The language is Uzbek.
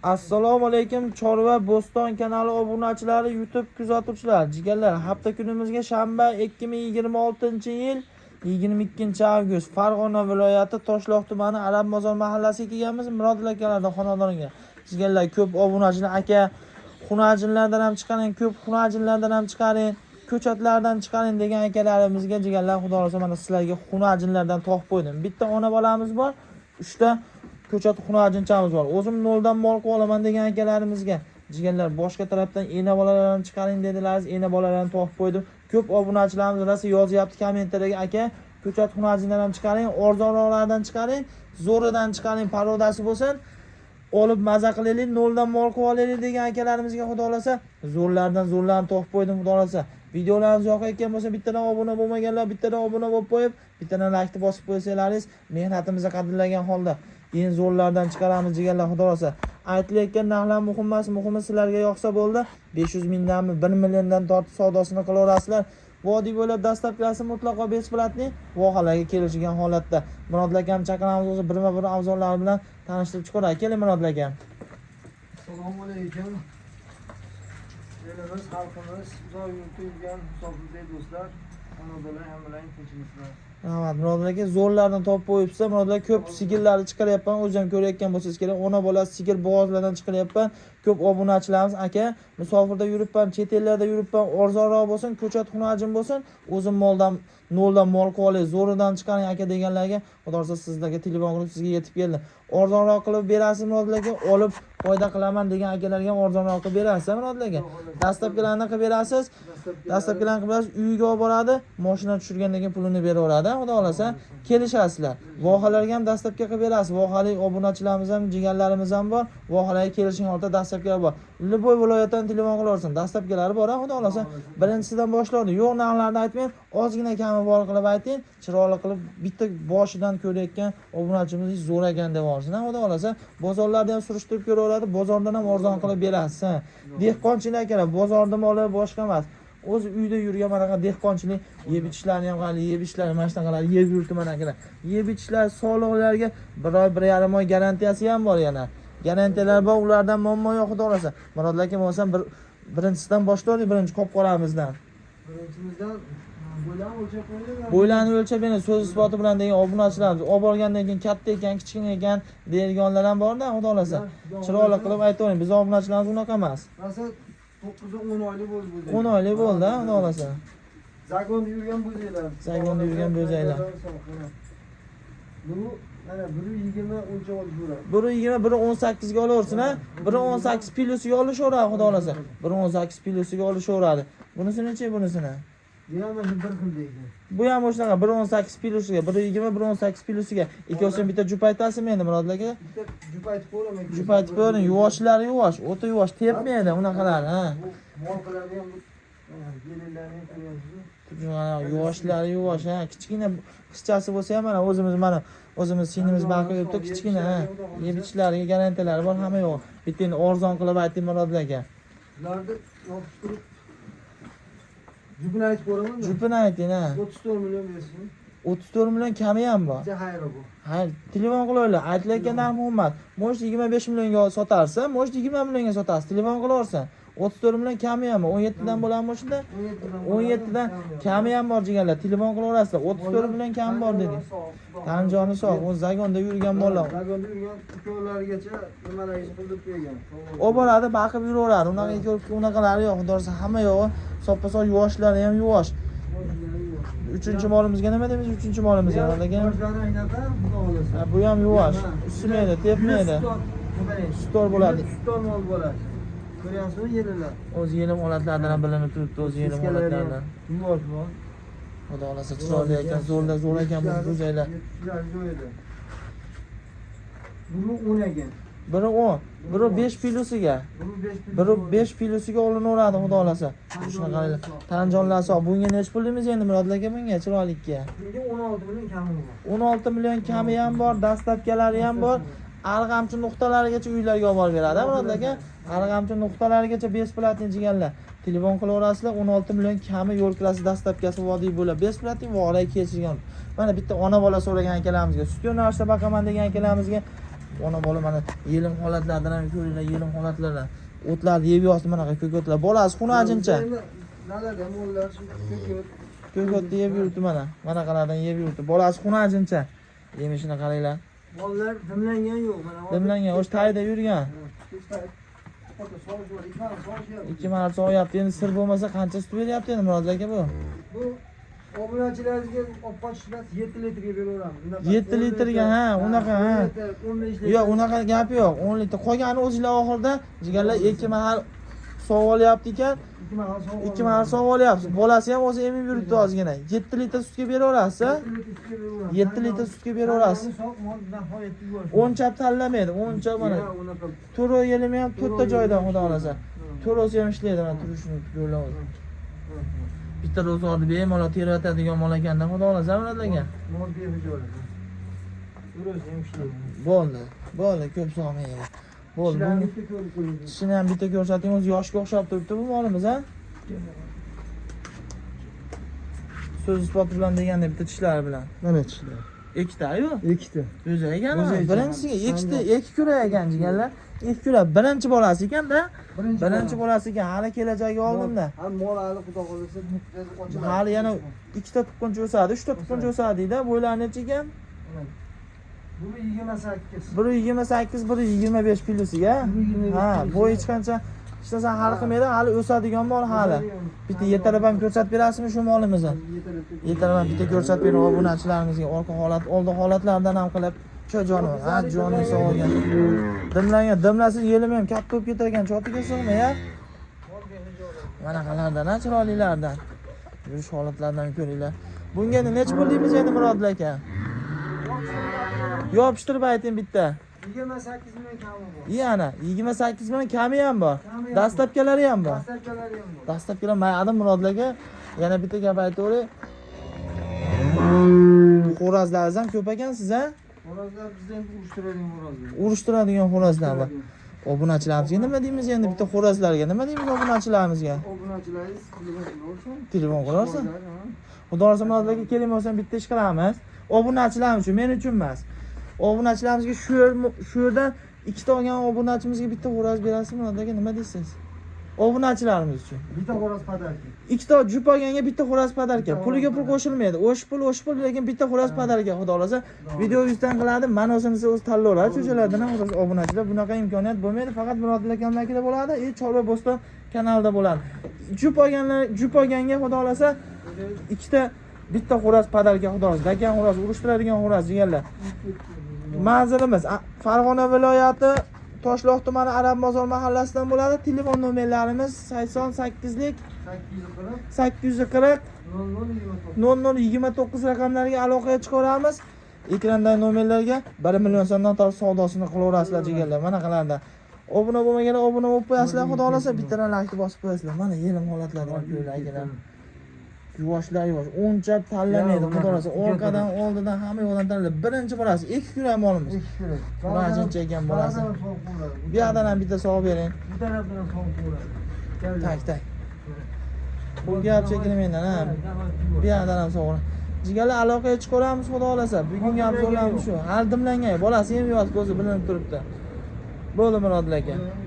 Assalomu alaykum, Chorva Bo'ston kanali obunachilari, YouTube kuzatuvchilari, jigarlar. Hafta kunimizga shanba, 2026-yil 22-avgust, Farg'ona viloyati Toshloq tumani Arab bozor mahallasiga kelganmiz, Murodil akalarning xonadoniga. Jigarlar, ko'p obunachilar: "Aka, xunajinlardan ham chiqaring, ko'p xunajinlardan ham chiqaring, ko'chatlardan chiqaring", degan akalarimizga, jigarlar, xudo xohlasa, mana sizlarga xunajinlardan topib qo'ydim. Bitta ona bolamiz bor, uchta ko'chat xunajinchamiz bor. "O'zim noldan mol qilib olaman", degan akalarimizga, jigarlar, boshqa tarafdan ena bolalarni chiqaring dedilar, ena bolalarni topib qo'ydim. Ko'p obunachilarimiz rosa yozyapti kommentariyaga: "Aka, ko'chat xunajindan ham chiqaring, arzonroqlardan chiqaring, zo'ridan chiqaring, порода si bo'lsin, olib maza qilaylik, noldan mol qilib olaylik", degan akalarimizga, xudo xohlasa, zo'rlardan zo'rlarni topib qo'ydim. Xudo xohlasa, videolarimiz yoqayotgan bo'lsa, bittadan obuna bo'lmaganlar bittadan obuna bo'lib qo'yib, bittadan laykni bosib qo'ysalaringiz, mehnatimizni qadrlagan holda eng zo'rlardan chiqaramiz, jigarlar. Xudo xohlasa, aytilayotgan narxlar muhim emas, muhimi sizlarga yoqsa bo'ldi. 500 mingdanmi, 1 milliondan tortib savdosini qilaverasizlar. Vodiy bo'ylab доставка si mutlaqo бесплатный, vohalarga kelishgan holatda. Murodil akam chaqiramiz, o'zi birma bir avzallari bilan tanishtirib chiqaradi. Keling, Murodil akam. Assalomu alaykum. Elimiz, xalqimiz, uzoq yurtda yurgan musofirda do'stlar, xonadonlar, hammalaring tinchmisizlar? Rahmat, Murodil aka, zo'rlarni topib qo'yibsiz. Murodil aka, ko'p sigirlarni chiqaryapman, o'zi ham ko'rayotgan bo'lsangiz kerak. Ona bola sigir bo'g'ozlardan chiqaryapman. Ko'p obunachilarimiz: "Aka, musofirda yuribman, chet ellarda yuribman, arzonroq bo'lsin, ko'chat xunajin bo'lsin, o'zim moldan noldan mol qilib olay, zo'ridan chiqaring, aka", deganlarga, xudo xohlasa, sizlarga telefon qilib, sizga yetib keldi. Arzonroq qilib berasiz, Murodil aka, olib foyda qilaman degan akalarga ham arzonroq qilib berasiz, Murodil aka. Доставка larni qilib berasiz. Доставка larni qilib berasiz, uyiga olib boradi, moshina tushirgandan keyin pulini beraveradi, xudo xohlasa, kelishasizlar. Vohalarga ham доставка qilib berasiz. Vohali obunachilarimiz ham, jigarlarimiz ham bor. Vohalarga kelishgan holatda доставка lar bor. Любой viloyatdan telefon qilaversin, доставка lari bor, xudo xohlasa. Birinchisidan boshlaydi. Yo'q, narxlarni aytmang, ozgina kami bor qilib ayting, chiroyli qilib, bitta boshidan ko'rayotgan obunachimiz zo'r ekan deb olsin, xudo xohlasa. Bozorlarda ham surishtirib ko'raveradi, bozordan ham arzon qilib berasiz. Ha. Dehqonchilik, akalar, bozorni moli boshqa emas. O'zi uyda yurgan manaqa dehqonchilik, yeb ichishlarini ham qarang, yeb ichishlari mana shunaqalar yeb yuribdi mana, akalar. Yeb ichishlar, sog'liqlariga bir oy, 1,5 oy garantiyasi ham bor yana. Garantiyalar bor, ulardan muammo yo'q, xudo xohlasa. Murodil aka, bo'lmasam bir birinchisidan boshlaylik, birinchi qop qoramizdan. Birinchimizdan bo'ylarni o'lchab qo'ydik. Bo'ylarni o'lchab bering, so'z isboti bilan degan obunachilarimiz olib borgandan keyin katta ekan, kichkina ekan deydiganlar ham borda, xudo xohlasa. Chiroyli qilib aytavering, biz obunachilarimiz unaqa emas. Rosa 9-10 oylik bo'ldi bu. 10 oylik bo'ldi, xudo xohlasa. Загон da yurgan bo'zaylar. Загон da yurgan bo'zaylar. Bu mana 1.20 o'lchab olishaveradi. 1.20, 1.18 ga olaversin, ha. 1.18 plusiga olishaveradi, xudo xohlasa. 1.18 plusiga olishaveradi. Bunisi necha, bunisini? Bu ham mana shu bir xil deydi. Bu ham shunaqa 1.18 plusiga, 1.20, 1.18 plusiga. Ikkovsini bitta jup aytasizmi endi, Murodil aka? Bitta jup aytib qo'yaman. Jup aytib qo'ying, yuvoshlari yuvosh, o'ta yuvosh, tepmaydi unaqalar, ha. Bu mol qiladigan bu mana yelinlarni ham ko'ryapsiz. Mana yuvoshlari yuvosh, ha. Kichkina qizchasi bo'lsa ham, mana o'zimiz singlimiz baqib yuribdi, kichkina, ha. Yeb ichishlariga garantiyalari bor, hamma yo'q. Bitta endi arzon qilib ayting, Murodil aka. Bularni yopishtirib jupini aytib ko'raman. Jupini ayting, ha. 34 million bersin. 34 million kami ham bor. Bitta xayri bu. Ha, telefon qilaverlar. Aytilayotgan narx muhim. Может, 25 millionga sotarsa, может, 20 millionga sotasiz. Telefon qilaversin. 34 million kami ham bor. 17 dan bo'ladimi o'shanda? 17dan. 17 dan kami ham bor, jigarlar. Telefon qilaverasizlar. 34 million kami bor dedik. Tanjoni sog', o'zi загон da yurgan mollar. Загон da yurgan ukollargacha nimalargacha qildirib qo'ygan. O boradi, baqib yuraveradi. Unaqa unaqalari yo'q. Xudo xohlasa, hamma yo'g'i soppa-sog', yuvoshlari ham yuvosh. Uchinchi molimizga nima deymiz? Uchinchi molimizga lekin Boshlari aynaqa, xudo xohlasa. Ha, bu ham yuvosh. Usimaydi, tepmaydi. Sutdor bo'ladi. Sutdor mol bo'ladi. Ko'ryapsizmi yelinlar? O'zi yelim holatlaridan ham bilinib turibdi, o'zi yelim holatlaridan. Yuvosh mol. Xudo xohlasa, chiroyli ekan, zo'rda zo'r ekan bu bo'zaylar. Yetishlari joyida. Buni 10 ekan. Biri 10, biri 5 plusiga. Buni 5. Biri 5 plusiga olinaveradi, xudo xohlasa. Shunaqa qaranglar. Tanjonlar sog'. Bunga nechi pul deymiz endi, Murodil aka, bunga chiroylikka? Bunga 16 million kami bor. 16 million kami ham bor, доставка lari ham bor. Arg'amchi nuqtalarigacha uylarga olib borib beradi, Murodil aka. Arg'amchi nuqtalarigacha бесплатный, jigarlar. Telefon qilaverasizlar, 16 million kami, yo'l kirasi, доставка si vodiy bo'ladi. Бесплатный, voqea kelishgan. Mana bitta ona bola so'ragan akalarimizga, sut yo'nalishida boqaman degan akalarimizga. Ona bola mana yelim holatlardan ham ko'ringlar, yelim holatlardan. O'tlarni yeb yotdi manaqa ko'katlar. Bolasi xunajincha. Nalada mollar shu ko'kat. Ko'katni yeb yuribdi mana. Manaqalardan yeb yuribdi. Bolasi xunajincha. Yemishini qaranglar. Mollar dimlangan yo'q mana. Dimlangan, o'sha tayda yurgan. Ota sovush bor, ikki marta sovushyapti. Ikki marta sog'yapti. Endi sir bo'lmasa qancha sut beryapti endi Murod aka bu? Bu obunachilarimizga olib qochishmas 7 litrga beraveramiz. Unaqa 7 10 litrga, litr, ha, unaqa, 10 ha. litr, 15 litr. Yo'q, unaqa gap yo'q. 10 litr. Qolgani o'zinglar oxirida jigarlar ikki mahal sog'ib olyapti ekan. 2 mahal sovib. Ikki mahal sog'ib olyapsiz. Bolasi ham o'zi emib yuribdi ozgina. 7 litr sutga beraverasiz, a? 7 litr sutga beraverasiz. Soq mol nihoyatda yuvosh. O'nchab tanlamaydi. O'ncha mana Ya, unaqa. to'rov yelimi ham to'rtta joydan xudo xohlasa. Ha. To'rovsi ham ishlaydi mana turishini ko'ramiz. Ha, ha. Bitta ro'zg'orni bemalol tervatadigan mol ekanda xudo xohlasa Murod aka. Mol behijolat. To'rovsi ham ishlaydi. Bo'ldi. Bo'ldi, ko'p sog'maydi. Bo'ldi. Tishlarni Bunga bitta ko'rib qo'ying. tishini ham bitta ko'rsating, o'zi yoshga o'xshab turibdi bu molimiz, a? So'z isboti bilan deganda bitta tishlari bilan. Mana tishlar. Ikkita-yu. Ikkita. O'zi ekan, O'zi ekan. birinchisiga ikkita, ikki kura ekan jigarlar. Ikki kura birinchi bolasi ekanda. Birinchi bolasi ekan, hali kelajagi oldinda. Ha, mol hali xudo xohlasa ochiladi. Hali yana ikkita tuqquncha o'sadi, uchta tuqquncha o'sadi deydi. Bo'ylari necha ekan? Buni 28. Biri 28, biri 25 plusiga. 25 Ha, plusiga. bo'yi hech qancha hech narsa hali qilmaydi, hali o'sadigan mol hali. Bitta yetalab ham ko'rsatib berasizmi shu molimizni? Yetalab ham bitta ko'rsatib bering obunachilarimizga orqa holat, oldi holatlardan ham qilib. Cho jonim, ha joning sog' olgan. Dimlangan, dimlasiz yelimi ham katta bo'lib ketar ekan, chotiga sig'may ya. Manaqalardan, ha chiroylilardan. Yurish holatlaridan ko'ringlar. Bunga endi necha pul deymiz endi Murodil aka? Yopishtirib ayting bitta. 28 million kami bor. Yana 28 million kami ham bor. Kami ham bor. Dastlabkalari ham bor. Dastlabkalari ham bor. Dastlabkilar mayli Murodil aka. Yana bitta gap aytaveray. Xo'razlaringiz ham ko'p ekansiz a? Xo'rozlar bizda endi urushtiradigan xo'rozlar. Urushtiradigan xo'rozlar bor. Obunachilarimizga nima deymiz endi bitta xo'rozlarga nima deymiz obunachilarimizga? Obunachilaringiz telefon qilaversin. Telefon qilaversin. Ha. Xudo xohlasa Murodil aka keling bo'lsam bitta ish qilamiz. Obunachilarimiz uchun, men uchun emas. Obunachilarimizga shu yerdan ikkita olgan obunachimizga bitta xo'roz berasizmi Murodil aka nima deysiz? Obunachilarimiz uchun. Bitta xo'roz podarka. Ikkita jup olganga bitta xo'roz podarka. Bitta Puliga xo'roz pul podarka. qo'shilmaydi. O'sh pul, o'sh pul, lekin bitta xo'roz Ha. podarka xudo xohlasa. Video yuzdan qiladi, ma'nosini o'zi tanlayveradi. Cho'jalardan ham xo'roz obunachilar bunaqa imkoniyat bo'lmaydi. Faqat Murodil akamnikida bo'ladi, e Chorva Bo'ston kanalida bo'ladi. Jup olganlar, jup olganga xudo xohlasa ikkita bitta xo'roz podarka xudo xohlasa. Dakan xo'roz, urushtiradigan xo'roz jigarlar. Manzilimiz Farg'ona viloyati Toshloq tumani Arab bozor mahallasidan bo'ladi. Telefon nomerlarimiz 88lik 840 840 00 29. 0029 raqamlariga aloqaga chiqaramiz. Ekrandagi nomerlarga 1 million so'mdan tortib savdosini qilaverasizlar jigarlar. Mana qalarda. Obuna bo'lmaganlar obuna bo'lib qo'yasizlar, xudo xohlasa bittadan laykni bosib qo'yasizlar. Mana yelim holatlardan ko'ringlar akalar. Yuvoshlar yuvosh, o'nchab tanlamaydi, Ya, xudo xohlasa. unaqa. Orqadan, oldidan, hamma yoqdan tanlaydi. Birinchi bolasi, ikki kun molimiz. Ikki kurak. Xunajincha ekan bolasi. Ba'zan sovuq bo'ladi. Bu yoqdan ham bitta sog'ib bering. Bu tarafdan ham sovuq bo'ladi. Tak tak. Bu gap shekilli mendan ha. Bu yoqdan ham sog'ib. Jigarlar aloqaga chiqaramiz xudo xohlasa. Bugungi obzorlarimiz shu. Hali dimlangan, bolasi ham yotib ko'zi bilinib turibdi. Bo'ldi Murodil aka. Aka.